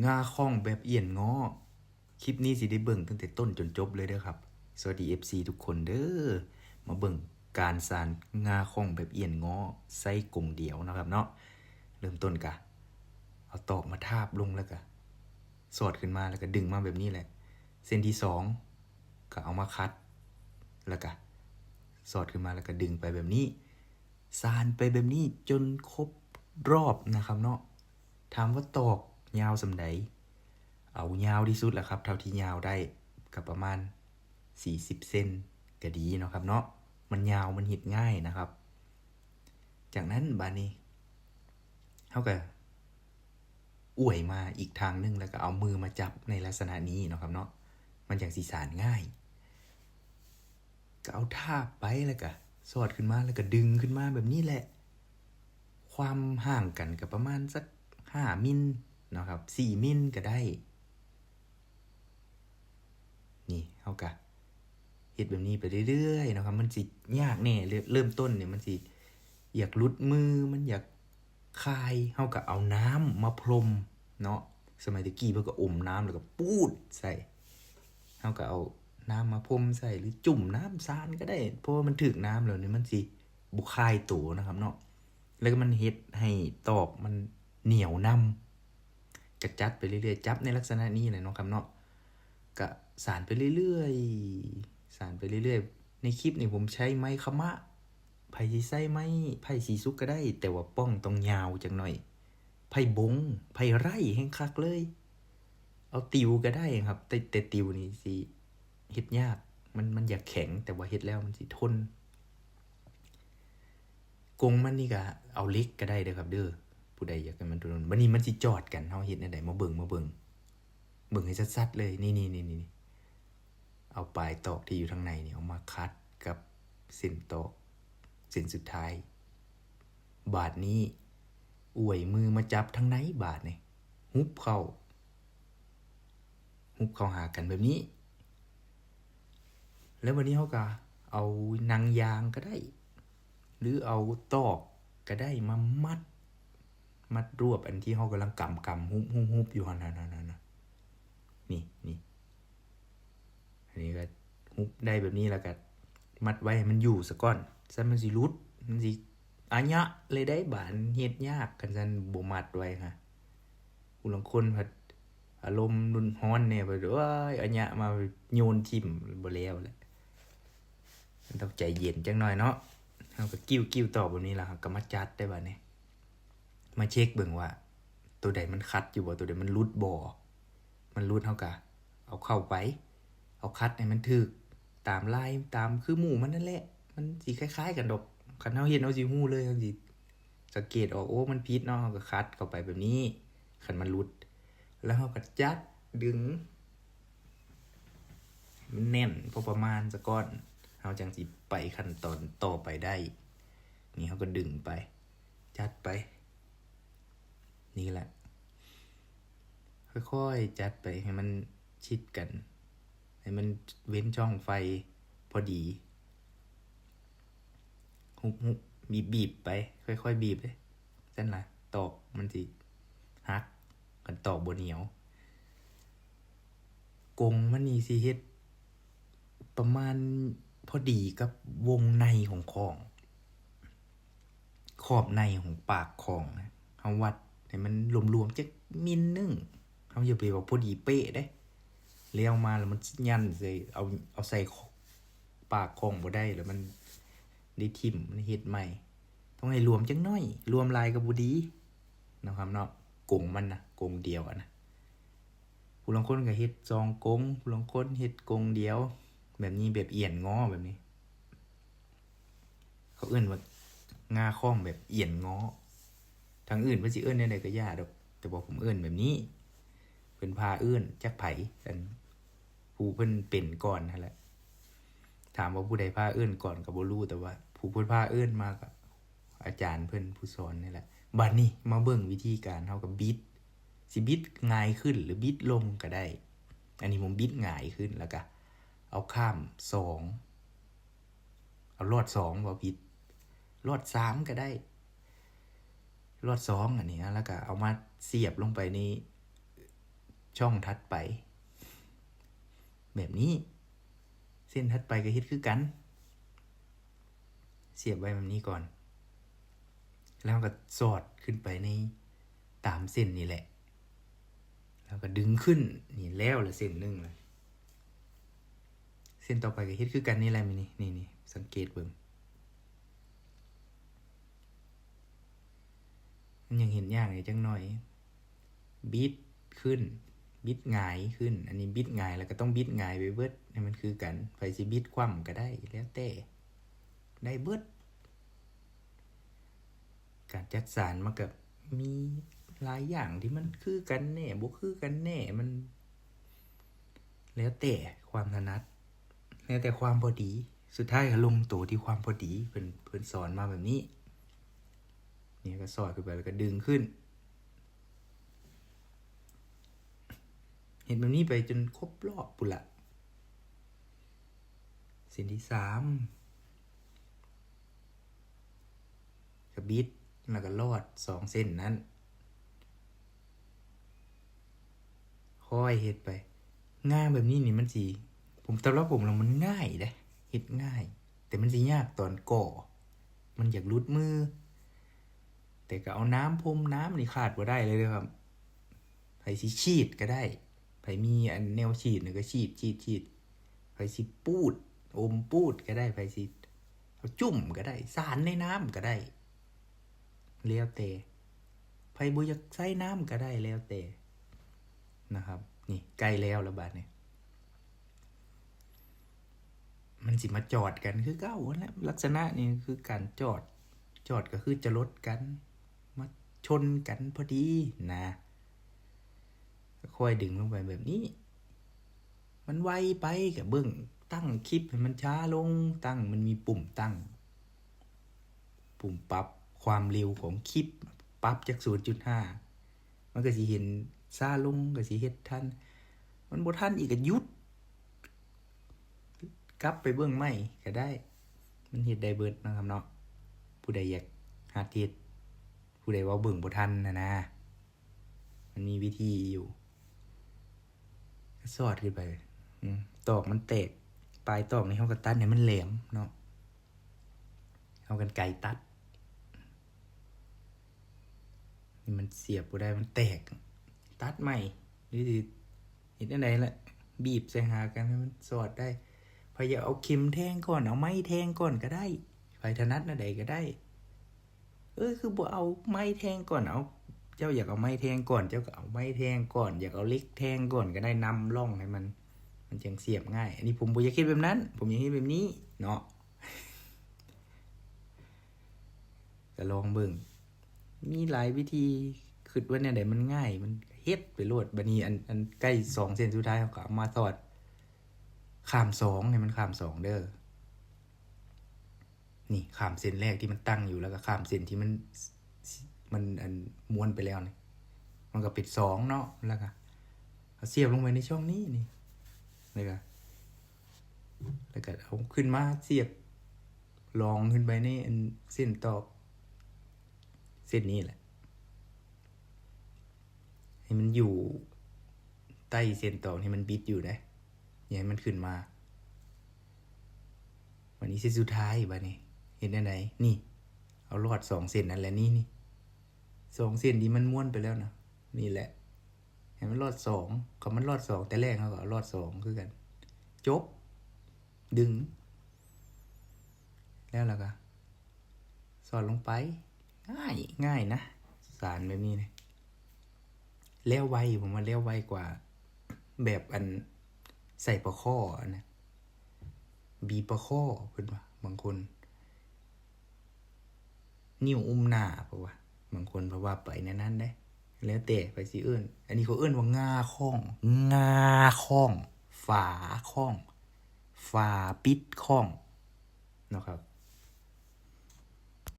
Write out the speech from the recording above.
ງ່າຂ້ອງແບບອຽນງໍ້. ຄລິບນີ້ຊິໄດ້ເບິ່ງຕັ້ງແຕ່ຕົ້ນຈົນຈົບເລີຍເດີຄັບ. ສະຫວັດດີ ເອັຟຊີ ທຸກຄົນເດີ. ມາເບິ່ງການສານງ່າຂ້ອງແບບອຽນງໍ້ໃຊ້ກົງດຽວເນາະຄັບເນາະ. ເລີ່ມຕົ້ນກະເອົາຕອກມາທາບລົງ ແລ້ວກະສອດຂຶ້ນມາ ແລ້ວກະດຶງມາແບບນີ້ແຫຼະ. ເສັ້ນທີສອງກະເອົາມາຂັດ ແລ້ວກະສອດຂຶ້ນມາ ແລ້ວກະດຶງໄປແບບນີ້. ສານໄປແບບນີ້ຈົນຄົບຮອບນະຄັບເນາະ. ຖາມວ່າຕອກຍາວສ່ຳໃດ? ເອົາຍາວທີ່ສຸດລະຄັບ ເທົ່າທີ່ຍາວໄດ້ ກະປະມານສີ່ສິບເຊັນກະດີເນາະຄັບເນາະ. ມັນຍາວ ມັນເຮັດງ່າຍນະຄັບ. ຈາກນັ້ນບາດນີ້ເຮົາກະອວຍມາອີກທາງໜຶ່ງ ແລ້ວກະເອົາມືມາຈັບໃນລັກສະນະນີ້ເນາະຄັບເນາະ. ມັນຈັ່ງຊິສານງ່າຍ. ກະເອົາທາບໄປ ແລ້ວກະສອດຂຶ້ນມາ ແລ້ວກະດຶງຂຶ້ນມາແບບນີ້ແຫຼະ. ຄວາມຫ່າງກັນກະປະມານສັກຫ້າມິນເນາະຄັບ ສີ່ມິນກະໄດ້. ນີ້ເຮົາກະເຮັດແບບນີ້ໄປເລື້ອຍໆເນາະຄັບ. ມັນຊິຍາກແດ່ ເລີ່ມ ເລີ່ມຕົ້ນນີ້ມັນຊິຢາກຫຼຸດມື ມັນຢາກ ຄາຍ ເຮົາກະເອົານ້ຳມາພົ່ມເນາະ. ສະໄໝແຕ່ກີ້ເພິ່ນກະອົມນ້ຳ ແລ້ວກະປູດໃສ່. ເຮົາກະເອົານ້ຳມາພົ່ມໃສ່ ຫຼືຈຸ່ມນ້ຳສານກະໄດ້ ເພາະວ່າມັນຖືກນ້ຳແລ້ວນີ້ ມັນຊິບໍ່ຄາຍໂຕນະຄັບເນາະ. ແລ້ວກະມັນເຮັດໃຫ້ຕອກມັນໜຽວນຳ. ກະຈັດໄປເລື້ອຍໆ ຈັບໃນລັກສະນະນີ້ແຫຼະເນາະຄັບເນາະ. ກະສານໄປເລື້ອຍໆ ສານໄປເລື້ອຍໆ. ໃນຄລິບນີ້ຜົມໃຊ້ໄມ້ຂະມະ. ໃຜຊິໃຊ້ໄມ້ ໃຜສີສຸກກະໄດ້ ແຕ່ວ່າປ່ອງຕ້ອງຍາວຈັກໜ້ອຍ. ໃຜບົງ ໃຜໄຣແຮ່ງຄັກເລີຍ. ເອົາຕິວກະໄດ້ຄັບ ແຕ່ ແຕ່ຕິວນີ້ຊິເຮັດຍາກ ມັນ ມັນຢາກແຂງ ແຕ່ວ່າເຮັດແລ້ວມັນຊິທົນ. ກົງມັນນີ້ກະເອົາເຫຼັກກະໄດ້ເດີຄັບເດີ ຜູ້ໃດຢາກໃຫ້ມັນທົນ. ບາດນີ້ມັນຊິຈອດກັນ ເຮົາເຮັດແນວໃດ? ມາເບິ່ງ ມາເບິ່ງ ເບິ່ງໃຫ້ຊັດໆເລີຍ. ນີ້ໆໆ ເອົາປາຍຕອກທີ່ຢູ່ທາງໃນນີ້ ເອົາມາຂັດກັບເສັ້ນຕອກເສັ້ນສຸດທ້າຍ. ບາດນີ້ອວຍມືມາຈັບທາງໃນ ບາດນີ້ຫຸບເຂົ້າ ຫຸບເຂົ້າຫາກັນແບບນີ້. ແລ້ວບາດນີ້ເຮົາກະເອົາໜັງຢາງກະໄດ້ ຫຼືເອົາຕອກກະໄດ້ມາມັດ ມັດລວບອັນທີ່ເຮົາກຳລັງກຳໆ ຫຸບໆຢູ່ຫັ້ນ ນີ້ ນີ້ ອັນນີ້ກະຫຸບໄດ້ແບບນີ້ ແລ້ວກະມັດໄວ້ໃຫ້ມັນຢູ່ສາກ່ອນ ຊັ້ນມັນຊິຫຼຸດ ມັນຊິອາຍະເລີຍໄດ໋. ບາດເຮັດຍາກ ຄັນຊັ້ນບໍ່ມັດໄວ້ຫັ້ນ. ຜູ້ລາງຄົນພັດອາລົມຮຸນ ຮ້ອນແດ່ ພັດ ໂອ້ຍ ອາຍະມາໂຍນຖິ້ມ ບໍ່ແລ້ວແຫຼະ. ມັນຕ້ອງໃຈເຢັນຈັກໜ້ອຍເນາະ. ເຮົາກະກິ້ວໆຕອກແບບນີ້ລະ ເຮົາກະມາຈັດໄດ້ບາດນີ້ ມາເຊັກເບິ່ງວ່າໂຕໃດມັນຂັດຢູ່ບໍ່ ໂຕໃດມັນຫຼຸດບໍ່. ມັນຫຼຸດເຮົາກະເອົາເຂົ້າໄປ ເອົາຂັດໃຫ້ມັນຖືກຕາມລາຍ ຕາມຄືໝູ່ມັນນັ້ນແຫຼະ. ມັນຊິຄ້າຍໆກັນດອກ ຄັນເຮົາເຮັດເຮົາຊິຮູ້ເລີຍ ເຮົາຊິສັງເກດອອກ ໂອ້ ມັນຜິດເນາະ. ເຮົາກະຂັດເຂົ້າໄປແບບນີ້ ຄັນມັນຫຼຸດ ແລ້ວເຮົາກະຈັດດຶງ ມັນແໜ້ນພໍປະມານສາກ່ອນ ເຮົາຈັ່ງຊິໄປຂັ້ນຕອນຕໍ່ໄປໄດ້. ນີ້ເຮົາກະດຶງໄປ ຈັດໄປ ນີ້ແຫຼະ ຄ່ອຍໆຈັດໄປໃຫ້ມັນຊິດກັນ ໃຫ້ມັນເວັ້ນຊ່ອງໄຟພໍດີ ຫຸບໆ ບີບໆໄປ ຄ່ອຍໆບີບເດ້ ຊັ້ນລະຕອກມັນຊິຫັກ ຄັນຕອກບໍ່ໜຽວ. ກົງມັນນີ້ຊິເຮັດປະມານພໍດີກັບວົງໃນຂອງຂອງ ຂອບໃນຂອງປາກຂອງນະ ເຮົາວັດໃຫ້ມັນຫຼວມໆຈັກມິນໜຶ່ງ ເຮົາຢ່າໄປວ່າພໍດີເປະເດ້ ແລ້ວມາແລ້ວມັນຍັນໃສ່ ເອົາ ເອົາໃສ່ປາກຂອງບໍ່ໄດ້ ແລ້ວມັນໄດ້ຖິ້ມ ມັນເຮັດໃໝ່. ຕ້ອງໃຫ້ຫຼວມຈັກໜ້ອຍ ຫຼວມຫຼາຍກະບໍ່ດີເນາະຄັບເນາະ. ກົງມັນນະ ກົງດຽວຫັ້ນນະ ຜູ້ລາງຄົນກະເຮັດສອງກົງ ຜູ້ລາງຄົນເຮັດກົງດຽວ ແບບນີ້ ແບບອຽນງໍ້ແບບນີ້ ເຂົາເອີ້ນວ່າງ່າຂ້ອງແບບອຽນງໍ້. ທາງອື່ນເພິ່ນຊິເອີ້ນແນວໃດກະຢ່າດອກ ແຕ່ວ່າຜົມເອີ້ນແບບນີ້ ເພິ່ນພາເອີ້ນ ຈັກໃຜ ອັນ ຜູ້ເພິ່ນເປັນກ່ອນຫັ້ນແຫຼະ. ຖາມວ່າຜູ້ໃດພາເອີ້ນກ່ອນກະບໍ່ຮູ້ ແຕ່ວ່າຜູ້ເພິ່ນພາເອີ້ນມາກະອາຈານເພິ່ນຜູ້ສອນນີ້ແຫຼະ. ບາດນີ້ມາເບິ່ງວິທີການ ເຮົາກະບິດ ຊິບິດຫງາຍຂຶ້ນ ຫຼືບິດລົງກະໄດ້. ອັນນີ້ຜົມບິດຫງາຍຂຶ້ນ ແລ້ວກະເອົາຂ້າມສອງ ເອົາລອດສອງ ເວົ້າຜິດ ລອດສາມກະໄດ້ ລອດສອງອັນນີ້ ແລ້ວກະເອົາມາສຽບລົງໄປໃນ ຊ່ອງຖັດໄປ ແບບນີ້ ເສັ້ນຖັດໄປກໍເຮັດຄືກັນ ສຽບໄວ້ແບບນີ້ກ່ອນ ແລ້ວກໍສອດຂຶ້ນໄປໃນຕາມເສັ້ນນີ້ແຫຼະ ແລ້ວກໍດຶງຂຶ້ນ ນີ້ແລ້ວລະເສັ້ນໜຶ່ງລະ ເສັ້ນຕໍ່ໄປກໍເຮັດຄືກັນນີ້ແຫຼະ ນີ້ ນີ້ ນີ້ ສັງເກດເບິ່ງ ມັນຍັງເຮັດຍາກແດ່ຈັກໜ້ອຍ ບິດຂຶ້ນ ບິດຫງາຍຂຶ້ນ ອັນນີ້ບິດຫງາຍ ແລ້ວກໍຕ້ອງບິດຫງາຍໄປເບິດ ໃຫ້ມັນຄືກັນ ໃຜຊິບິດຄວ່ຳກໍໄດ້ ແລ້ວແຕ່ ໄດ້ເບິດ ການຈັດສານມັນກໍມີຫຼາຍຢ່າງທີ່ມັນຄືກັນແດ່ ບໍ່ຄືກັນແດ່ ມັນແລ້ວແຕ່ຄວາມຖະໜັດ ແລ້ວແຕ່ຄວາມພໍດີ ສຸດທ້າຍກໍລົງໂຕທີ່ຄວາມພໍດີ ເພິ່ນ ເພິ່ນສອນມາແບບນີ້ ນີ້ກໍສອດຂຶ້ນໄປ ແລ້ວກໍດຶງຂຶ້ນ ເຮັດແບບນີ້ໄປຈົນຄົບລອບພຸ້ນລະ ເສັ້ນທີສາມ ກະບິດ ແລ້ວກະລອດສອງເສັ້ນນັ້ນ ຄ່ອຍເຮັດໄປ ງານແບບນີ້ນີ້ມັນຊິ ຜົມ ສຳລັບຜົມແລ້ວມັນງ່າຍເດ້ ເຮັດງ່າຍ ແຕ່ມັນຊິຍາກຕອນກໍ່ ມັນຢາກຫຼຸດມື ແຕ່ກໍເອົານ້ຳ ພົມນ້ຳນີ້ຂາດບໍ່ໄດ້ເລີຍເດີຄັບ ໃຜຊິສີດກໍໄດ້ ໃຜມີອັນແນວສີດນີ້ກໍສີດ ສີດ ສີດ ໃຜຊິປູດ ອົມປູດກໍໄດ້ ໃຜຊິເອົາຈຸ້ມກໍໄດ້ ສານໃນນ້ຳກໍໄດ້ ແລ້ວແຕ່ ໃຜບໍ່ຢາກໃສ່ນ້ຳກໍໄດ້ ແລ້ວແຕ່ນະຄັບ ນີ້ໃກ້ແລ້ວລະບາດນີ້ ມັນຊິມາຈອດກັນຄືເກົ່າຫັ້ນແຫຼະ ລັກສະນະນີ້ຄືການຈອດ ຈອດກໍຄືຈະລົດກັນ ມາຊົນກັນພໍດີນະ ຄ່ອຍດຶງລົງໄປແບບນີ້ ມັນໄວໄປກໍເບິ່ງ ຕັ້ງຄລິບໃຫ້ມັນຊ້າລົງ ຕັ້ງ ມັນມີປຸ່ມຕັ້ງ ປຸ່ມປັບຄວາມເລັວຂອງຄລິບ ປັບຈາກສູນຈຸດຫ້າ ມັນກໍຊິເຫັນຊ້າລົງ ກໍຊິເຮັດທັນ ມັນບໍ່ທັນອີກກໍຢຸດ ກັບໄປເບິ່ງໃໝ່ກໍໄດ້ ມັນເຮັດໄດ້ເບິດເນາະຄັບເນາະ ຜູ້ໃດຢາກຫັດເຮັດ ຜູ້ໃດເວົ້າເບິ່ງບໍ່ທັນຫັ້ນນະ ມັນມີວິທີຢູ່ ສອດຂຶ້ນໄປ ອືມ ຕອກມັນແຕກ ປາຍຕອກນີ້ເຮົາກໍຕັດໃຫ້ມັນແຫຼມເນາະ ເອົາກັນໄກຕັດ ນີ້ມັນສຽບບໍ່ໄດ້ ມັນແຕກ ຕັດໃໝ່ ຫຼືຊິເຮັດແນວໃດລະ ບີບໃສ່ຫາກັນໃຫ້ມັນສອດໄດ້ ໃຜຢາກເອົາເຂັມແທງກ່ອນ ເອົາໄມ້ແທງກ່ອນກໍໄດ້ ໃຜຖະໜັດແນວໃດກໍໄດ້ ເອີ ຄືບໍ່ເອົາໄມ້ແທງກ່ອນ ເອົາ ເຈົ້າຢາກເອົາໄມ້ແທງກ່ອນ ເຈົ້າກໍເອົາໄມ້ແທງກ່ອນ ຢາກເອົາເຫຼັກແທງກ່ອນກໍໄດ້ ນຳຮ່ອງໃຫ້ມັນ ມັນຈັ່ງສຽບງ່າຍ ອັນນີ້ຜົມບໍ່ຢາກເຮັດແບບນັ້ນ ຜົມຢາກເຮັດແບບນີ້ເນາະ ກໍລອງເບິ່ງ ມີຫຼາຍວິທີ ຄິດວ່າແນວໃດມັນງ່າຍ ມັນເຮັດໄປໂລດ ບາດນີ້ອັນ ອັນໃກ້ສອງເສັ້ນສຸດທ້າຍ ເຮົາກໍເອົາມາສອດ ຂ້າມສອງ ໃຫ້ມັນຂ້າມສອງເດີ ນີ້ ຂ້າມເສັ້ນແລກທີ່ມັນຕັ້ງຢູ່ ແລ້ວກໍຂ້າມເສັ້ນທີ່ມັນ ມັນ ອັນ ມ້ວນໄປແລ້ວນີ້ ມັນກໍເປັນສອງເນາະ ແລ້ວກໍເອົາສຽບລົງໄປໃນຊ່ອງນີ້ນີ້ ແລ້ວກໍ ແລ້ວກໍເອົາຂຶ້ນມາສຽບລອງຂຶ້ນໄປໃນອັນເສັ້ນຕອກເສັ້ນນີ້ແຫຼະ ໃຫ້ມັນຢູ່ໃຕ້ເສັ້ນຕອກທີ່ມັນບິດຢູ່ເດ້ ຢ່າໃຫ້ມັນຂຶ້ນມາ ບາດນີ້ເສັ້ນສຸດທ້າຍ ບາດນີ້ເຮັດແນວໃດ? ນີ້ ເອົາລອດສອງເສັ້ນນັ້ນແຫຼະ ນີ້ ນີ້ ສອງເສັ້ນທີ່ມັນມ້ວນໄປແລ້ວນະ ນີ້ແຫຼະ ໃຫ້ມັນລອດສອງ ຄັນມັນລອດສອງແຕ່ແລກ ເຮົາກໍເອົາລອດສອງຄືກັນ ຈົບ ດຶງ ແລ້ວ ແລ້ວກໍສອດລົງໄປ ງ່າຍ ງ່າຍນະ ສານແບບນີ້ນະ ແລ້ວໄວ ຜົມວ່າແລ້ວໄວກວ່າແບບອັນໃສ່ປາຄໍ່ຫັ້ນນະ ບີປາຄໍ່ ເພິ່ນວ່າ ບາງຄົນ ນິ້ວອຸ້ມໜ້າ ເພາະວ່າ ບາງຄົນເພິ່ນວ່າໄປແນວນັ້ນເດ້ ແລ້ວແຕ່ໃຜຊິເອີ້ນ ອັນນີ້ເຂົາເອີ້ນວ່າງ່າຂ້ອງ ງ່າຂ້ອງ ຝາຂ້ອງ ຝາປິດຂ້ອງເນາະຄັບ